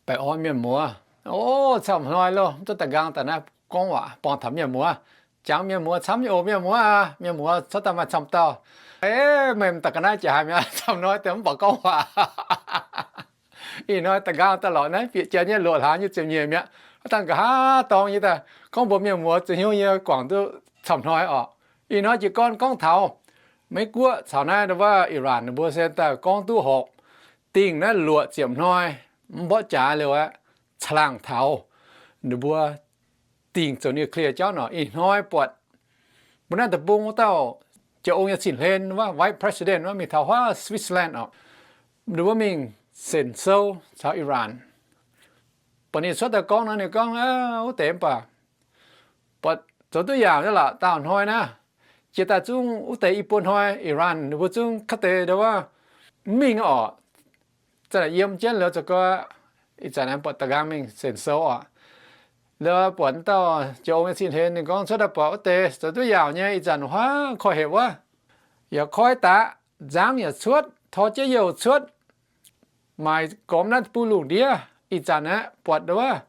Baengh orn mienh muoz, o, camv hnoi loh, mv duqv da'nqaang daaih naaiv gorngv waac borngz taux mienh muoz. Jangx mienh muoz camv nyei oc, mienh muoz aac, mienh muoz cuotv daaih maaih camv dauh. Ei, meih m'daaih ga'naaiv jaax haic mi'aqv, camv hnoi daaih mv baac gorngv waac. Ih hnoi da'nqaang daaih lorqc naaiv bieqc janx nyei luoqc hlaax nyei ziepc nyeic mi'aqv. Hnangv dangh nqa'haav dorng nyei daaih gorngv mbuox mienh muoz ziex hnyouv nyei guangc duqv camv hnoi orqc. Ih hnoi jiez gorn gorngv taux Meiv Guoqv caux naaiv ndau wuov Iran ninh mbuo se daaih gorngv duqv horpc dingh naaiv luoqc ziepc hnoi, mv mborqv jaax liuz aqv, caangh taux ninh mbuo dingh zoux nuclear jauv nor. Ih hnoi buatc mbuo naaiv deic-bung wuov dauh jiex ong nyei cin-hlen wuov, vice president wuov, mingh taux huaav Switzerland orqc. Ninh mbuo mingh senx sou caux Iran. Buatc ninh cuotv daaih gorngv nor, ninh gorngv, wuov deix mv baac buatc zoux duqv yaauc nyei lorqc. Daauh hnoi naaiv jiex daaih zungv wuov deix i buo hnoi Iran ninh mbuo zungv kaav deix ndau wuov mv mingh orqc. Za'naaic yiem jienv liuz zoux gau, ih zanc aengx buatc da'nqaang mingh senx sou orqc. Liuz buatc dauh jiex ong nyei cin-hlen ninh gorngv cuotv daaih buatc wuov deix zoux duqv yaauc nyei, ih zanc huaav koiv-hepc wuov, yaac koi daqc, nzangv yaac cuotv, tor jienv youh cuotv, maaic gormx naaiv deic-bung lungh ndiev. Ih zanc aeqv, buatc ndau wuov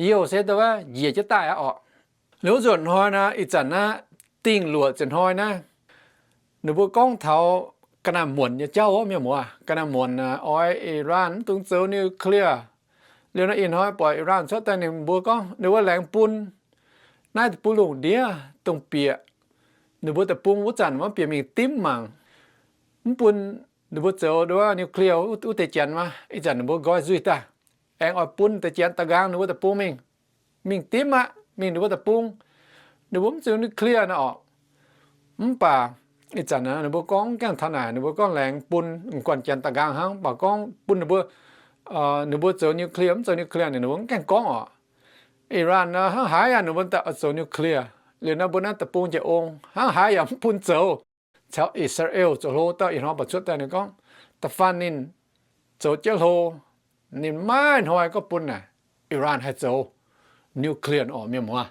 youh se ndau wuov njiec jienv daaih aqv orqc. Liuz nzuonx hnoi naaiv, ih zanc naaiv dingh luoqc ziepc hnoi naaiv, ninh mbuo gorngv taux ga'naaiv muonc nyei jauv, mienh muoz. Ga'naaiv muonc naaic oix Iran mv dungx zoux nuclear. Liuz naaiv ih hnoi buatc Iran cuotv daaih, ninh mbuo gorngv ninh mbuo laengz bun naaiv deic-bung lungh ndiev dongh bieqc ninh mbuo deic-bung wuov zanc maiv bieqc mingh dimv mangc, mv bun ninh mbuo zoux ndau wuov nuclear wuov deix janx maah. Ih zanc ninh mbuo nqoi nzuih daaih, aengx oix bun deix janx da'nqaang ninh mbuo deic-bung mingh, mingh dimv aqv, mingh ninh mbuo deic-bung. Ninh mbuo mv zoux nuclear nor orqc. Mv baac ih zanc ninh mbuo gorngv gaengh taux naaic, ninh mbuo gorngv laengz bun m'guanh janx da'nqaang hnangv, mv baac gorngv bun ninh mbuo, ninh mbuo zoux nuclear mv zoux nuclear ninh mbuo mv gaengh gorngv orqc. Iran nor hnangv haaix yaac ninh mbuo daaih zoux nuclear. Liuz naaiv mbuo naaiv deic-bung jiex ong hnangv haaix yaac mv bun zoux. Caux I^saa^laa^en zoux hlo dauh ih hnoi mbu'ziex cuotv daaih ninh gorngv, da'faanh ninh zoux jienv hlo, ninh maiv hnoi gorngv bun naaic Iran haih zoux nuclear orqc, mienh muoz.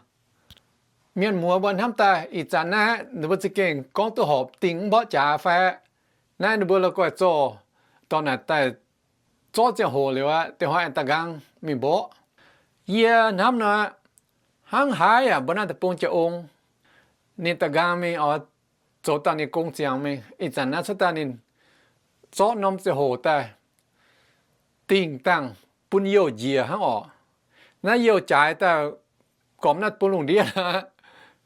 Mienh muoz mbuo hnamv daaih ih zanc naaiv ninh mbuo za'gengh gorngv duqv horpc dingh mv mborqv jaax fai? Naaiv ninh mbuo la'guaih zorqv dorh naaic daaih zorqv ziangh hoc liuz aqv, da'haaix aengx da'nqaang mingh mborqv. Yie hnamv nor, hnangv haaix yaac mbuo naaiv deic-bung jiex ong, ninh da'nqaang mingh oix zoux daaih ninh gong ziangx mingh. Ih zanc naaiv cuotv daaih ninh zorqv norm ziangh hoc daaih dingh dangh bun youh njiec hnangv orqc. Naaiv youh jaaix daaih gormx naaiv bun lungh ndiev aqv.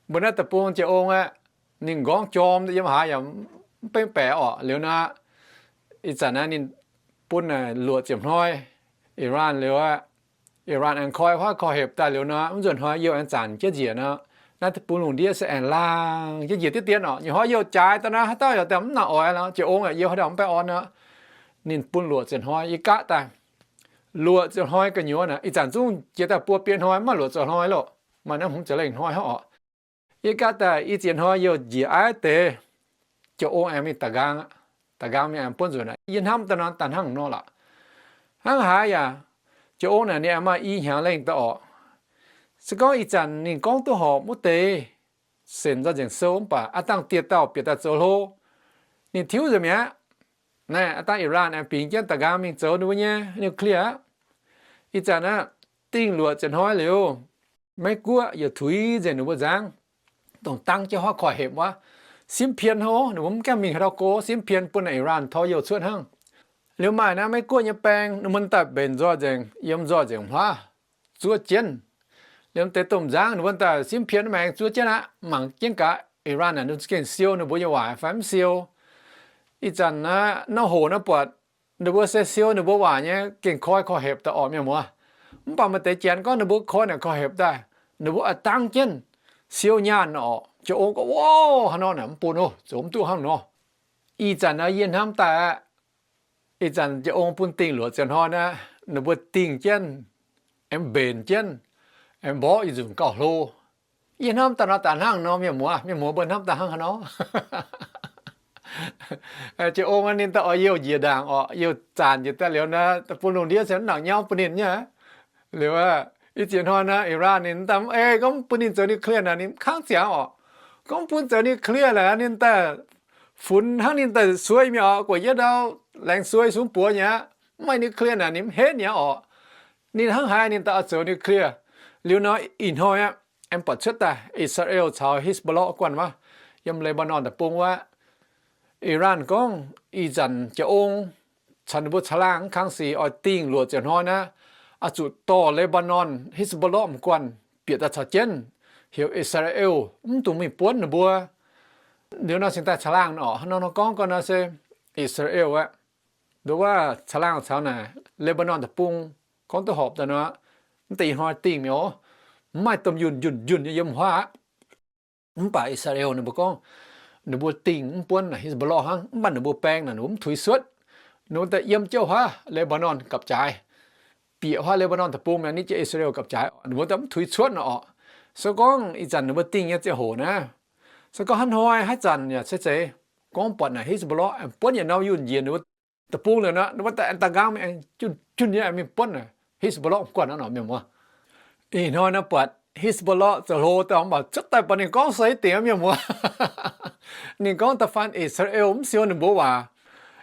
Mbuo naaiv deic-bung jiex ong aqv, ninh m'nqorngv jorm yiem haaix yaac mv bengv baeqc orqc. Liuz nor, ih zanc naaiv ninh bun naaic luoqc ziepc hnoi, Iran liuz aqv, Iran aengx koi huaav koi hepc daaih liuz nor, mv nzunc hnoi youh aengx zanc jienv njiec nor, naaiv deic-bung lungh ndiev se aengx laangh jienv njiec diqv dien orqc. Ninh hnoi youh jaaix daaih nor, haaix dauh yaac daaih mv nangc oix nor, jiex ong aqv, youh haaix dauh mv baengh orn nor. Ninh bun luoqc ziepc hnoi, yie gaav daaih luoqc ziepc hnoi gu'nyuoz naaic, ih zanc zungv jiex daaih buo biei hnoi, mv maaih luoqc ziepc hnoi loh. Maaih naaiv hmz ziepc lengh hnoi hnangv orqc. Yie gaav daaih i ziex hnoi youh njiec aiv deix, jiex ong aengx mingh da'nqaang, da'nqaang mingh aengx buonv nzunc aqv. Yie hnamv daaih nor daaih hnangv nor lorqc. Hnangv haaix yaac, jiex ong naaic ninh aengx maaih i hnyangx lengh daaih orqc. Se gorngv ih zanc ninh gorngv duqv horpc wuov deix senc nzoih nzengc sou mv baac aav dangh dieh dauh bieqc daaih zoux hlo, ninh tiuv nzengc mi'aqv. Naaiv aav dangh Iran aengx bingx jienv da'nqaang mingh zoux ninh mbuo nyei nuclear aqv. Ih zanc aqv, dingh luoqc ziepc hnoi liuz, Meiv Guoqv yaac tuix nzengc ninh mbuo nzangv, dongh dangv jienv huaav koiv-hepc wuov, simv pien hnangv, ninh mbuo mv gaengh mingh haaix dauh go, simv pien bun naaic Iran tor youh cuotv hnangv. Liuz maaih naaiv Meiv Guoqv nyei baeng, ninh mbuo daaih mbenc nzoih nzengc, yiem nzoih nzengc hmuangv, zuov jienv. Liemh deix domh nzangv ninh mbuo daaih simv pien maengx zuov jienv aqv, mangc jienv gaax Iran naaic ninh gengh siou ninh mbuo nyei waac fai mv siou. Ih zanc naaiv nor hoc naaiv buatc ninh mbuo se siou ninh mbuo waac nyei gengh koi koiv-hepc daaih orqc, mienh muoz. Mv baac maaih deix janx gorngv ninh mbuo koi naaic koiv-hepc daaih, ninh mbuo a'dangv jienv siou nyaanh orqc. Jiex ong gorngv, Wov, haaix nor naaic mv bun oc, zoux mv duqv hnangv nor. Ih zanc naaiv yie hnamv daaih aqv, ih zanc jiex ong bun dingh luoqc ziepc hnoi naaiv, ninh mbuo dingh jienv, aengx mbenc jienv, aengx mborqv yietc nzunc gauh hlo. Yie hnamv daaih nor daaih hnangv nor, mienh muoz, mienh muoz mbuo hnamv daaih hnangv haaix nor? Jiex ong ninh daaih oix youh njiec ndaangc orqc, youh zanc njiec daaih liuz naaiv, da'bung lungh ndiev se mv nangc nyauv bun ninh nyei. Liuz, i ziex hnoi naaiv Iran ninh daaih mv ei gorngv bun ninh zoux nuclear naaic ninh mv kangv ziangx orqc. Gorngv bun zoux nuclear naaic ninh daaih funx hnangv ninh daaih suei mi'aqv orqc, gu'nyuoz ndau laengz suei sungx buoz nyei aqv. Mv maaih nuclear naaic ninh mv henv nyei aqv orqc. Ninh hnangv haaix ninh daaih oix zoux nuclear. Liuz nor ih hnoi aqv, aengx buatc cuotv daaih Israel caux Hezbollah guanh wuov, yiem Lebanon deic-bung wuov. Iran gorngv ih zanc jaa-ong caux ninh mbuo caangh laangh mv kang sic oix dingh luoqc ziepc hnoi naaiv, oix zuqc dorh Lebanon Hezbollah m'guanh bieqc daaih caux jienv heuc Israel mv dungx mingh buonv ninh mbuo. Liuz nor cingx daaih caangh laangh orqc, hnangv nor gorngv gau nor se Israel aqv, nduov wuov caangh laangh caux naaic Lebanon deic-bung gorngv duqv horpc daaih nor, mv deix ih hnoi dingh mi'aqv, mv maaih domh yunh njunh njunh nyei yiem wuov aqv. Mv baac Israel ninh mbuo gorngv ninh mbuo dingh mv buonv naaic Hezbollah hnangv, mv baac ninh mbuo baeng naaic ninh mbuo mv tuix cuotv. Ninh mbuo daaih yiem jienv wuov Lebanon gapv-jaaix, bieqc wuov Lebanon deic-bung mi'aqv, nitv jienv Israel gapv-jaaix, ninh mbuo daaih mv tuix cuotv nor orqc. Se gorngv ih zanc ninh mbuo dingh nyei ziangh hoc naaiv, se gorngv hnangv hnoi haaix zanc yaac se zeiz gorngv buatc naaic Hezbollah aengx buonv yietc norm yunh njiec ninh mbuo deic-bung liuz nor, ninh mbuo daaih aengx da'nqaang mingh aengx junh junh nyei aengx mingh buonv naaic Hezbollah guanh aqv nor, mienh muoz. Ih hnoi nor buatc Hezbollah zoux hlo daaih mv baac cuotv daaih buatc ninh gorngv se dingc aqv, mienh muoz. Ninh gorngv da'faanh Israel mv siou ninh mbuo waac,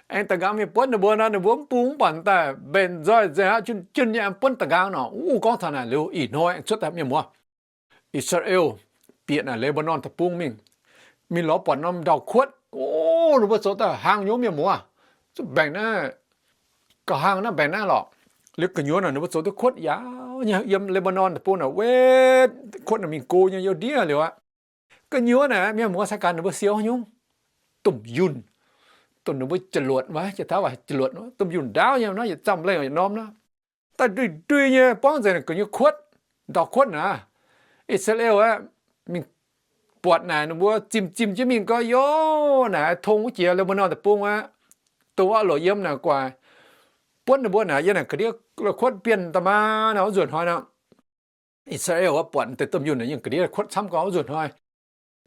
aengx da'nqaang mingh buonv ninh mbuo nor, ninh mbuo mv bung mv baac daaih mbenc nzoih nzengc aqv, junh junh nyei aengx buonv da'nqaang nor. Wuov gorngv taux naaic liuz ih hnoi aengx cuotv daaih, mienh muoz. Israel bieqc naaic Lebanon deic-bung mingh, mingh lorz buatc norm ndau-kuotv. O, ninh mbuo zoux daaih hlang nyei, mienh muoz. Zuqc mbaengc naaiv, gauh hlang naaiv mbaengc naaiv lorqc. Liuz gu'nyuoz naaic ninh mbuo zoux duqv kuotv yaauc nyei yiem Lebanon deic-bung naaic, wetv kuotv naaic mingh go nyei youh ndiev liuz aqv. Gu'nyuoz naaic mienh muoz, cai gaax ninh mbuo siou haaix nyungc? Domh yunh, dongh ninh mbuo ja'luotc wuov, jiex taux waac ja'luotc, domh yunh ndaauv nyei nor, yietc zamh lengh yietc norm nor, daaih ndui-ndui nyei buangv nzengc gu'nyuoz kuotv, ndau-kuotv naaic. Israel aqv, mingh buatc naaic ninh mbuo zimh zimh jienv mingh gorngv, Yo, naaic tong wuov jiex Lebanon deic-bung aqv, dongh wuov loc yiem naaic guaax buonv ninh mbuo naaic, yiem naaic ga'ndiev kuotv bienh daaih maa nor. Wuov nzunc hnoi nor, Israel aqv, buatc deix domh yunh naaic yiem ga'ndiev kuotv camv gorngv, wuov nzunc hnoi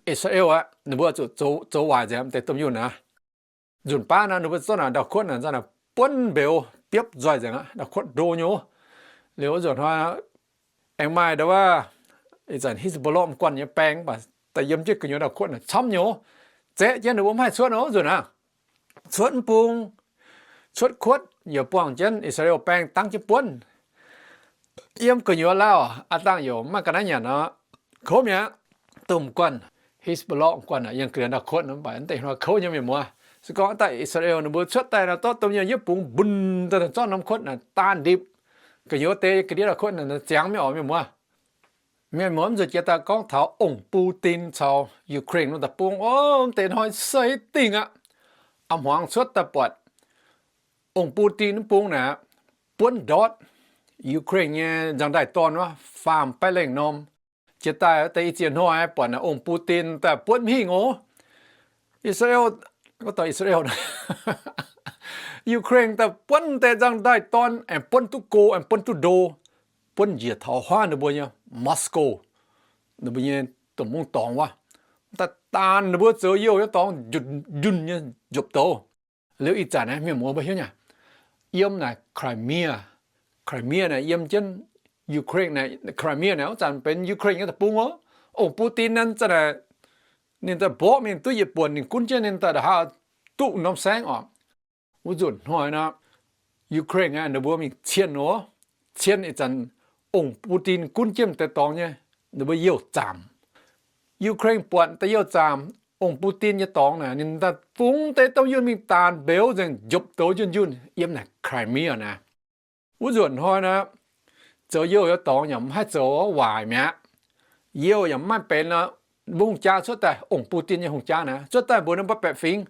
Israel aqv, ninh mbuo zuqc zoux waaic nzengc deix domh yunh naaic. Nzunc baav naaic ninh mbuo zorqv naaic ndau-kuotv naaic nzangv naaic buonv mbeux biopv nzoih nzengc aqv, ndau-kuotv ndo nyei. Liuz wuov nzunc hnoi aengx maaih ndau wuov, ih zanc Hezbollah m'guanh nyei baeng mv baac daaih yiem jienv gu'nyuoz ndau-kuotv naaic camv nyei, zeqv jienv ninh mbuo mv haih cuotv nor. Wuov nzunc aqv, cuotv mv bung, cuotv kuotv yaac buangh jienv Israel baeng dangv jienv buonv. Yiem gu'nyuoz lauh aav dangh youc maaih ga'naaiv nyanc nor, kouv mi'aqv. Dongh m'guanh, Hezbollah m'guanh naaic yiem gu'nyuoz ndau-kuotv nor, mv baac mv deix hnoi kouv nyei, mienh muoz. Se gorngv daaih Israel ninh mbuo cuotv daaih nor, dorh domh yunh yietv bungx mbunx daaih zorqv norm kuotv naaic daanh ndipc gu'nyuoz deix ga'ndiev ndau-kuotv naaic ziangx mi'aqv oc, mienh muoz. Mienh muoz, mv nzunc jiex daaih gorngv taux ong Putin caux Ukraine norm deic-bung oc. Mv deix hnoi se dingh aqv. A'hmuangx cuotv daaih buatc ong Putin mv bung naaic buonv ndortv Ukraine nyei nzangc-ndaaih dorn wuov, faam baeqv lengh norm. Jiex daaih deix i ziex hnoi buatc naaic ong Putin daaih buonv mingh oc. Israel, gorngv taux Israel, Ukraine daaih buonv deix nzangc-ndaaih dorn, aengx buonv duqv go, aengx buonv duqv ndo, buonv njiec taux huaav ninh mbuo nyei Moscow, ninh mbuo nyei domh mungv dorngx wuov, daaih daanh ninh mbuo zoux youh nyei dorngx njunh njunh nyei njopv douz. Liuz ih zanc naaiv mienh muoz mbuo hiuv nyei, yiem naaic Crimea, Crimea naaic yiem jienv Ukraine naaic, Crimea naaic wuov zanc benx Ukraine nyei deic-bung oc. Ong Putin naaiv zanc naaic ninh daaih mborqv mingh duqv yietc buonc, ninh gunv jienv ninh daaih nda'haav duqv norm saengv oc. Wuov nzunc hnoi nor, Ukraine aeqv, ninh mbuo mingh cien oc. Cien ih zanc ong Putin gunv jienv deix dorngx nyei, ninh mbuo youh zaamc. Ukraine buatc deix youh zaamc, ong Putin nyei dorngx naaic, ninh daaih fungx deix domh yunh mingh daanh mbeux nzengc, njopv douz njunh njunh yiem naaic Crimea naaic. Wuov nzunc hnoi nor, zoux youh nyei dorngx yaac mv haih zoux waaic mi'aqv. Youh yaac mv maaih benx nor, mbuo hungh jaa cuotv daaih, ong Putin nyei hungh jaa naaic cuotv daaih mbuox ninh mbuo baeqc fingx,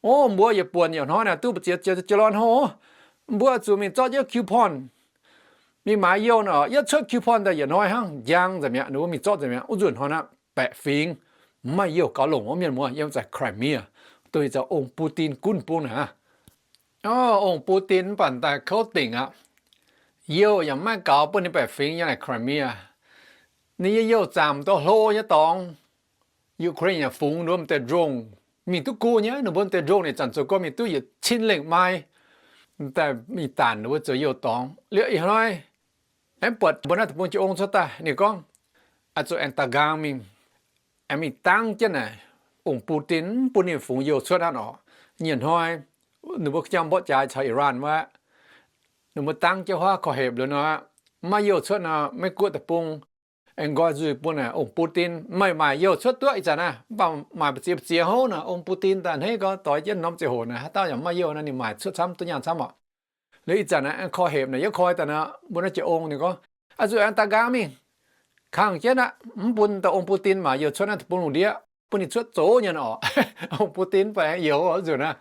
O, mbuo yietc buonc yietc hnoi naaic duqv mbu'ziex jiex lorn hov, mbuo zuqc mingh zorqv jienv coupon, mingh maaiz youh nor, yie cuotv coupon daaih yietc hnoi hnangv, njang nzengc mi'aqv. Ninh mbuo mingh zorqv nzengc mi'aqv. Wuov nzunc hnoi naaic baeqc fingx, mv maaih youh gaux longc wuov, mienh muoz, yiem zanc Crimea, dongh ih zanc ong Putin gunv bung naaic. O, ong Putin mv baac daaih kouv dingc aqv. Youh yaac mv maaih gaux bun ninh baeqc fingx yiem naaic Crimea. Ninh nyei youh zaamc dongh hlo nyei dorngx, Ukraine yaac fungx ninh mbuo m'deix drone mingh duqv go nyei. Ninh mbuo m'deix drone ninh zanc zoux gorngv mingh duqv yietc cin lengh mai, daaih mingh daanc ninh mbuo zoux youh dorngx. Liuz ih hnoi aengx buatc mbuo naaiv deic-bung jiex ong cuotv daaih, ninh gorngv, Oix zuqc aengx daaux nqaang mingh, aengx mingh dangv jienv naaic ong Putin, mv bun ninh fungx youh cuotv hnangv nor. Nyienh hnoi ninh mbuo jangv mborqv jaaix caux Iran wuov, ninh mbuo dangv jienv huaav korv-hepc liuz nor, maiv maaih youh cuotv nor, Meiv Guoqv deic-bung aengx nqoi nzuih bun naaic ong-bou-din. Meih maaic youh cuotv duqv ih zanc naaiv, mv baac maaic mbu'ziex mbu'ziex hov naaic, ong-bou-din daaih hneiv gorngv doix jienv norm ziangh hoc naaic haaix dauh yaac maiv maaih youh nor, ninh maaic cuotv camv duqv nyaanh camv oc. Liuz ih zanc naaiv aengx korv hepc naaic, yietv koi daaih nor, mbuo naaiv jiex ong ninh gorngv, Aa zuqc aengx daaih nqaang mingh kangh jienv aqv, mv bun dauh ong-bou-din maaic youh cuotv naaiv deic-bung lungh ndiev, bun ninh cuotv zoux nyei oc. Ong-bou-din mv baac aengx youx oc nzunc naaiv.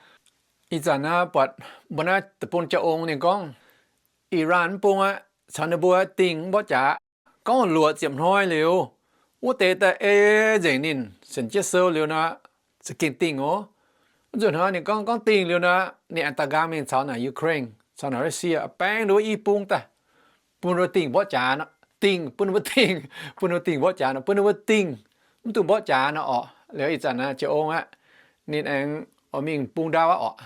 Ih zanc naaiv buatc mbuo naaiv deic-bung jiex ong ninh gorngv, Iran mv bung aqv, caux ninh mbuo dingh mborqv jaax. Gorngv luoqc ziepc hnoi liuz, wuov deix daaih ei nzengc ninh sienx jienv sou liuz nor, za'gengh dingh oc. Wuov nzunc hnoi ninh gorngv, gorngv dingh liuz nor, ninh aengx daaih nqaang mingh caux naaic Ukraine, caux naaic Russia baeng ninh mbuo i bung daaih, bun ninh mbuo dingh mborqv jaax nor, dingh, bun ninh mbuo dingh, bun ninh mbuo dingh mborqv jaax nor, bun ninh mbuo dingh mv duqv mborqv jaax nor oc. Liuz ih zanc naaiv jiex ong aqv, ninh aengx oix mingh bung ndau aqv oc.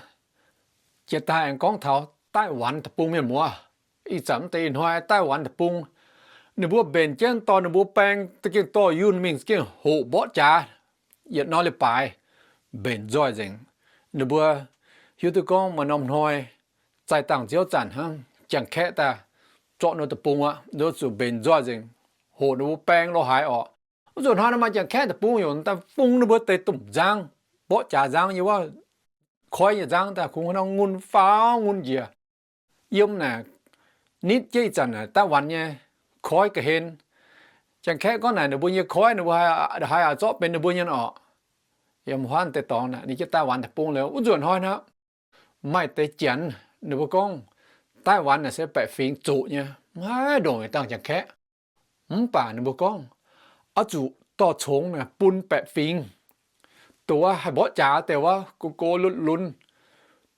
Jiex daaih aengx gorngv taux Daiv Wanx deic-bung mienh muoz. Ih zanc mv deix ih hnoi Daiv Wanx deic-bung, ninh mbuo mbenc jienv dorh ninh mbuo baeng za'gengh dorh yunh mingh za'gengh hoqc mborqv jaax, yietc norm leiz-baaix mbenc nzoih nzengc. Ninh mbuo hiuv duqv gorngv maaih norm hnoi zaih dangh nziouv zanc hnangv, Janx-Kaeqv daaih zorqv ninh mbuo deic-bung aqv, ninh mbuo zuqc mbenc nzoih nzengc, hoqc ninh mbuo baeng lo haaix oc. Wuov nzunc hnoi naaiv maaih Janx-Kaeqv deic-bung yaac daaih fungx ninh mbuo deix domh nzangv, mborqv jaax nzangv yiem wuov koiv nyei nzangv daaih kungx hnangv ngun faaux ngun njiec. Yiem naaic nitv jienv ih zanc naaic Daiv Wanx nyei koiv ga'hlen. Janx-Kaeqv gorngv naaic ninh mbuo nyei koiv ninh mbuo haiz, haiz aqc zorqv benx ninh mbuo nyei oc. Yiem huaanv deix dorngx naaic ninh jienv Daiv Wanx deic-bung liuz, wuov nzunc hnoi hnangv, maaih deix Janx ninh mbuo gorngv Daiv Wanx naaic se baeqc fingx zoqc nyei, maiv ndongc dangh Janx-Kaeqv. Mv baac ninh mbuo gorngv oix zuqc dorh congx naaic bun baeqc fingx. Dongh wuov haih mborqv jaax deix wuov, go go lunx lunx,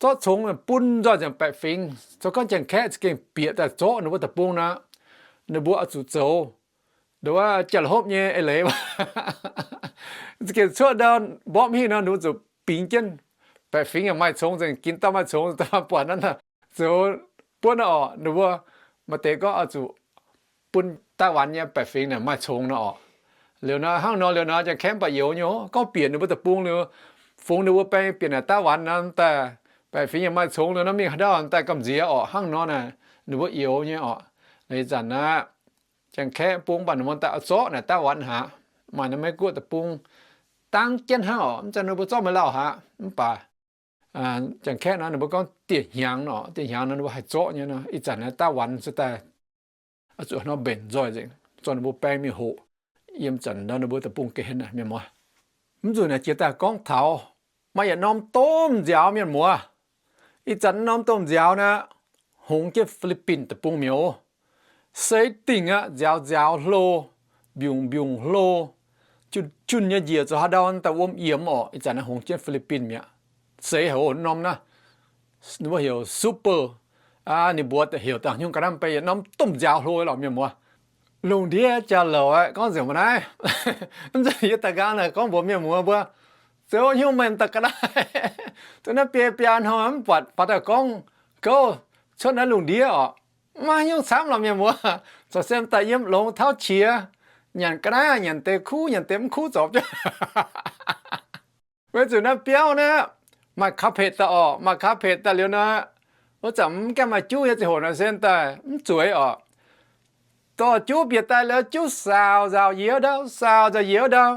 zorqv congx bun nzoih nzengc baeqc fingx. Zoux gorngv Janx-Kaeqv za'gengh bieqc daaih zorqv ninh mbuo deic-bung nor, ninh mbuo oix zuqc zoux dongh wuov jauv-hopv nyei eix leiz. Za'gengh cuotv ndau mborqv hingh nor, ninh mbuo zuqc bingx jienv. Baeqc fingx yaac maaih congx nzengc, ginx dauh maaih congx, buatc naaiv zoux buonv nor oc. Ninh mbuo maaih deix gorngv oix zuqc bun Daiv Wanx nyei baeqc fingx naaic maaih congx nor oc. Liuz nor hnangv nor liuz nor, Janx-Kaeqv mv baac youz nyei oc. Gorngv bieqc ninh mbuo deic-bung liuz, fungx ninh mbuo baeng bieqc naaic Daiv Wanx nor daaih, baeqc fingx yaac maaih congx liuz nor, mingh haaix ndau daaih gamh nziex oc. Hnangv nor naaic ninh mbuo youz nyei oc. Ih zanc naaiv Janx-Kaeqv bung mv baac ninh mbuo daaih oix zorqv naaic Daiv Wanx haic, maaih naaiv Meiv Guoqv deic-bung dangv jienv hnangv oc. Mv zeiz ninh mbuo zorqv maaih lauh haic, mv baac Janx-Kaeqv nor ninh mbuo gorngv dieh hnyangx nor, dieh hnyangx nor ninh mbuo haih zorqv nyei nor. Ih zanc naaiv Daiv Wanx se daaih oix zuqc hnangv mbenc nzoih nzengc, zorqv ninh mbuo baeng mingh hoqc yiem zanc ndau ninh mbuo deic-bung ga'hlen naaic, mienh muoz. Mv nzunc naaic jiex daaih gorngv taux maaih yietc norm domh nziaaux, mienh muoz. Ih zanc norm domh nziaaux naaic hongx jienv Fi^li^bin deic-bung mienh oc. Seix dingh aqv, nziaaux nziaaux hlo, mbiungc mbiungc hlo, junh junh nyei njiec zoux haaix ndau daaih wuom yiemx oc. Ih zanc naaiv hongx jienv Fi^li^bin mi'aqv. Seix haic oc norm naaiv, ninh mbuo heuc super. Ninh mbuox heuc dangh nyungc ga'naaiv mv bei yietc norm domh nziaaux hlo lorqc, mienh muoz. Lungh ndiev jauv-louc aeqv, gorngv nzengc mbuo naaiv, mv zeiz yie daaih nqaang naaic gorngv mbuox mienh muoz mbuo, zoux nyungc mienh daaih ga'naaiv, zoux naaiv biei biaa hnoi mv buatc faaux daaih gorngv gouv cuotv naaiv lungh ndiev oc. Maiv nyungc camv lorqc, mienh muoz. Corc se daaih yiem longx tauv qiex, nyanc ga'naaiv nyanc deix kuv nyanc deix mv kuv zoux. Weic zuqc naaiv biauv naaiv maaih carpet daaih oc, maaih carpet daaih liuz nor, wuov zanc mv gaengh maaih juv nyei ziangh hoc nor se daaih mv zueiz oc. Dorh juv bieqc daaih liuz juv saauc nzaauc yie ndau, saauc nzaauc yie ndau.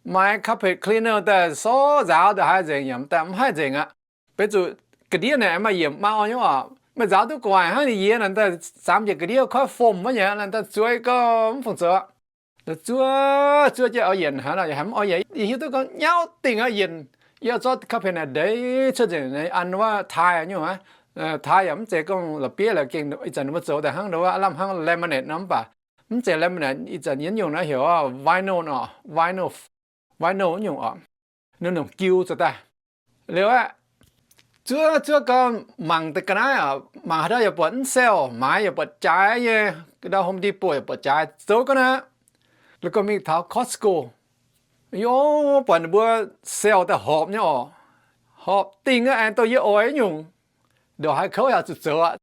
Maaih carpet cleaner daaih sorv nzaaux daaih haih nzengc, yaac daaih mv haih nzengc aqv. Beiv zuqc ga'ndiev naaic maaih yiemc mau nyei oc. Meih nzaaux duqv gu'nguaaic hnangv ninh yie naaic daaih, zaamx njiec ga'ndiev koiv fomh wuov nyei, naaic daaih zueiz gau mv fungc zoux aqv. Zuov, zuov jienv oix yienc haic nor, yaac haiz mv oix yienc. Yie hiuv duqv gorngv nyauv dingh oix yienc. Yie zorqv carpet naaic ndeic cuotv nzengc, an wuov taaih nyungc aqv. Taaih yaac mv zeiz gorngv la'bieiv la'gengh, ih zanc ninh mbuo zoux daaih hnangv wuov lamh hnangv laminate nor, mv baac mv zeiz laminate, ih zanc yie nyungc naaiv heuc vinyl nor, vinyl, vinyl nyungc oc. Ninh nongc jiu zoux daaih. Liuz aeqv, zuov zuov gau, mangc deix ga'naaiv oc, mangc haaix dauh yaac buatc mv siou, maaiz yaac buatc jaaix nyei, ga'ndau Home Depot yaac buatc jaaix, zoux ga'naaiv. La'guaih mingh taux Costco, yaac buatc ninh mbuo siou daaih horpc nyei oc. Horpc dingh aqv, aengx dongh yie oix nyungc. Ndongc haaix kouv yaac zuqc zoux aqv.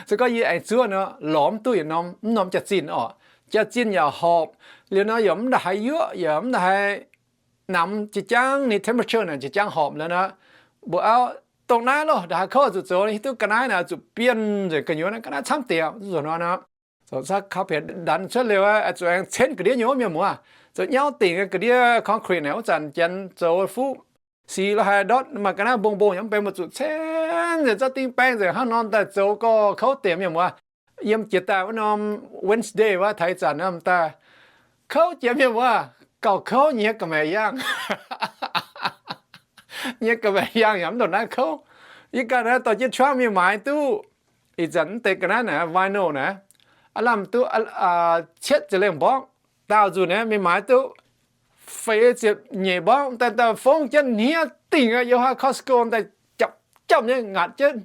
Se gorngv yie aengx zuov nor, lorz mv duqv yietc norm, mv norm jaax-zinh oc. Jaax-zinh yaac horpc, liuz nor yaac mv ndongc haaix yuoqv, yaac mv ndongc haaix namx, jiex jangv ninh temperature naaic jiex jangv horpc liuz nor, mbuo auv, dongh naaiv loh, ndongc haaix kouv zuqc zoux, hiuv duqv ga'naaiv naaic zuqc bienh nzengc gu'nyuoz naaiv ga'naaiv camv deix zuqc nor nor. Zoux carpet ndanx cuotv liuz, zuqc aengx cenv ga'ndiev nyei wuov mienh muoz. Zoux nyauv dingc ga'ndiev concrete naaic wuov zanc janx zoux fuqv sic lo haaix ndortv maaih ga'naaiv mbong mbong yaac mv benx, mbuo zuqc cenv nzengc, zorqv ding baeng nzengc hnangv nor daaih zoux gorx kouv deix mienh muoz. Yiem jiex daaih wuov norm Wednesday wuov taux ih zanc daaih kouv jiex mienh muoz, gauh kouv nyiex ga'maeqc yaangh. Nyiex ga'maeqc yaangh yaac mv ndongc naaiv kouv. Yie ganh naaiv dorh jienv Trump mingh maaiz duqv. Ih zanc mv deix ga'naaiv naaic vinyl naaic, aav lamh duqv cietv ziepc lengh mborngv. Daauh nzunc aeqv, mingh maaiz duqv feix ziepc nyeic mborngv, daaih daaih fongv jienv hniev dingc aqv. Yiem haaix Costco daaih japv japv nyei ngatc jienv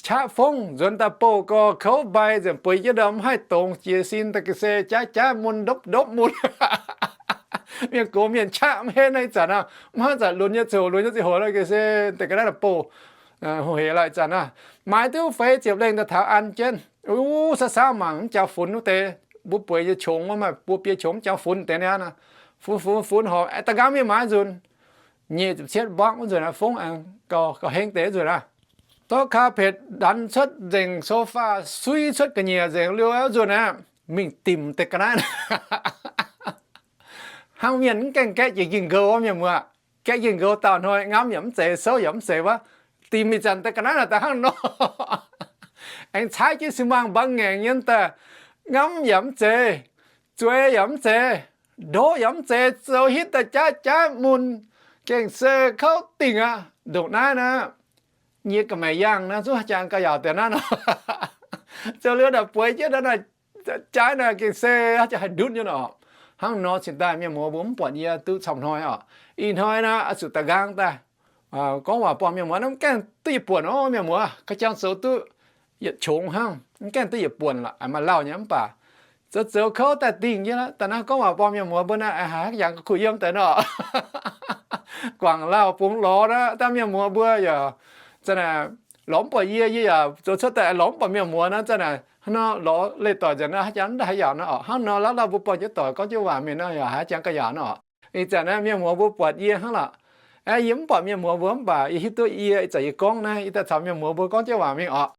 qaqv fongv nzuonx daaih bouh gorx kouv mbai nzengc, bueix jienv ndau mv haih dongz, jiez sin daaih ga'sie jaav jaav mun ndopv ndopv mun. Mienh gox mienh qaqv mv henv naaiv ih zanc aqv, mv hnangv zanc lunx nyei ziangh hoc, lunx nyei ziangh hoc ga'sie daaih ga'naaiv daaih bouh. Hoc hec lorqc ih zanc aqv. Maaiz duqv feix ziepc lengh daaih taux an jienv. Wuov saav saav mangc mv jangx funx wuov deix, mbuo bueix nyei qongx wuov, maaih buo biei qongx mv jangx funx deix niaa. Funx funx funx horpc da'nqaang mingh maaiz nzunc nyic ziepc cietv mborngv wuov nzunc aqv, fongv aengx gauh heng deix wuov nzunc aqv. Zorqv carpet ndanx cuotv nzengc, sofa suiv cuotv ga'nyiec nzengc liuz wuov nzunc aqv, mingh dimc deix ga'naaiv. Hnangv mienh mv gaengh gaeqv jiex nqingh nqou wuov mienh muoz. Gaeqv nqingh nqou daauh hnoi ngamv yaac mv zeiz, souv yaac mv zeiz wuov, dimc ih zanc deix ga'naaiv naaic daaih hnangv nor. Aengx caaiv jienv ซีเมนต์ mbangv ngaengc nyei daaih, ngamv yaac mv zeiz, zueiz yaac mv zeiz, ndoqv yaac mv zeiz, zoux hitv daaih jaav jaav mun, gengh se kouv dingc aqv. Ndongc naaiv naaiv, nyiex ga'maeqc yaangh naaiv zungv haaix jangx ga'yaauc deix naaiv nor. Zoux liuz naaic bueix jienv naaiv jaaix naaic gengh se haaix jangx haih ndutv nyei nor. Hnangv nor cingx daaih mienh muoz mbuo mv buatc yie duqv camv hnoi oc. Ih hnoi naaiv oix zuqc da'nqaang daaih gorngv waac buangh mienh muoz, mv gaengh duqv yietc buonc oc mienh muoz. Ga'jangx zoux duqv yietc qongx hnangv, mv gaengh duqv yietc buonc lorqc. Aa, maaih lauh nyei mv baac zoux zoux kouv daaih dingh jienv daaih naaiv gorngv waac buangh mienh muoz mbuo naaiv, haaix jangx kuh yiem deix nor. Guangc lauh bungx lorz naaiv daaih mienh muoz mbuo yaac zanc naaic lorz mv buatc yie, yie yaac zoux cuotv daaih lorz mv buatc mienh muoz naaiv zanc naaic hnangv nor lorz leih doic nzengc naaiv haaix jangx mv haih yaac nor oc. Hnangv nor lauh lauh mbuo buangh jienv doic gorngv jienv waac mingh naaiv yaac haaix jangx ga'yaauc nor oc. Ih zanc naaiv mienh muoz mbuo buatc yie hnangv lorqc. Aeqv, yie mv buatc mienh muoz mbuo mv baac yie hiuv duqv yie ih zanc yie gorngv naaiv, yie daaih caux mienh muoz mbuo gorngv jienv waac mingh oc.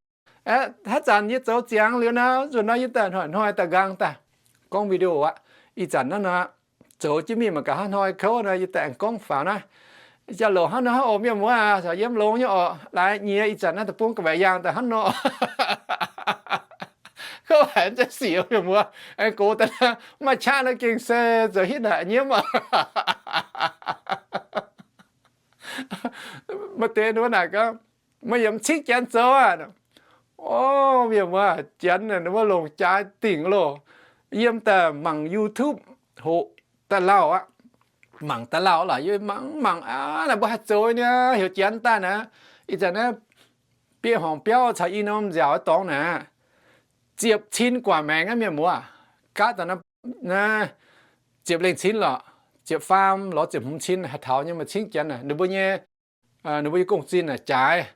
Aeqv, haaix zanc yie zoux ziangx liuz naaiv nzunc nor yie daaih hnoi-hnoi daaih nqaang daaih gorngv video aqv. Ih zanc naaiv nor zoux jienv mingh mangc gaax hnangv hnoi kouv nor yie daaih aengx gorngv faaux naaiv. Jauv-louc hnangv nor hnangv oc mienh muoz aac, caux yiem longx nyei oc. Laaix nyiex ih zanc naaiv deic-bung ga'maeqc yaangh daaih hnangv nor. Kouv haic mv zeiz sic mienh muoz. Aengx gox daaih mv maaih qaqv nor gengh se zoux hitv haic nyiemv oc. Maaih deix ninh mbuo naaic gorngv, meih yaac m'cingv janx zoux aqv. O, mienh muoz, janx ninh mbuo longc jaaix dingc loh. Yiem daaih mangc YouTube hoqc daaih lauh aqv. Mangc daaih lauh lorqc, yie mangc mangc aqv, naaiv mbuo haih zoux nyei, heuc janx daaih naaiv. Ih zanc naaiv biei horngc biauv caux i norm nziaauc dorngx naaiv, ziepc cin guangc maengx aqv mienh muoz. Gaatv daaih naaiv, naaiv ziepc lengh cin lorqc, ziepc faam lorz ziepc hmz cin haih taux nyei, m'cingv janx naaic ninh mbuo nyei, ninh mbuo nyei gong-zinh naaic jaaix.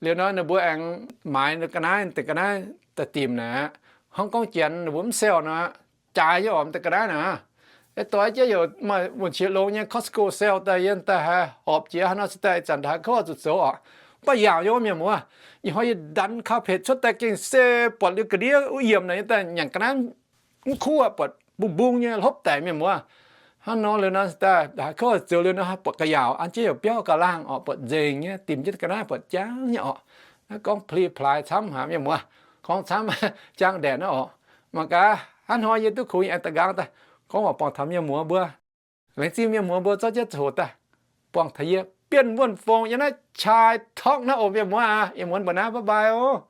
Liuz nor ninh mbuo aengx maaiz ga'naaiv, deix ga'naaiv daaih dimc naaic aqv. Hnangv gorngv janx ninh mbuo mv sell nor, jaaix nyei oc, deix ga'naaiv naaic. Doix jienv heuc maaih wuonh qiex longx nyei Costco sell daaih, yie daaih haih horpc jiex haaix nor se daaih ih zanc haaix kouv zuqc zoux oc. Mv baac yaauc nyei wuov mienh muoz, ih hnoi yie ndanx carpet cuotv daaih gengh se buatc liuz ga'ndiev wuov yiemc naaic yie daaih nyanc ga'naaiv mv kuv aqv, buatc mbung mbung nyei hlopv daic mienh muoz. Hnangv nor liuz nor daaih haaix kouv zoux liuz nor buatc ga'yaauc, an jienv heuc biauv ga'laangh oc, buatc nzengc nyei, dimc jienv ga'naaiv buatc jangv nyei oc. Naaiv gorngv pli plaaix camv haic mienh muoz, gorngv camv jangv ndaeqc naaiv oc. Mangc gaax hnangv hnoi yie duqv kungx aengx da'nqaang daaih gorngv waac buangh taux mienh muoz mbuo. Laengz zingh mienh muoz mbuo zorqv jienv zoux daaih buangh taux yie Bienh Wuonh Fong yiem naaiv Chai Talk naaiv oc mienh muoz aac. Ih muonz mbuo naaiv bye bye oc.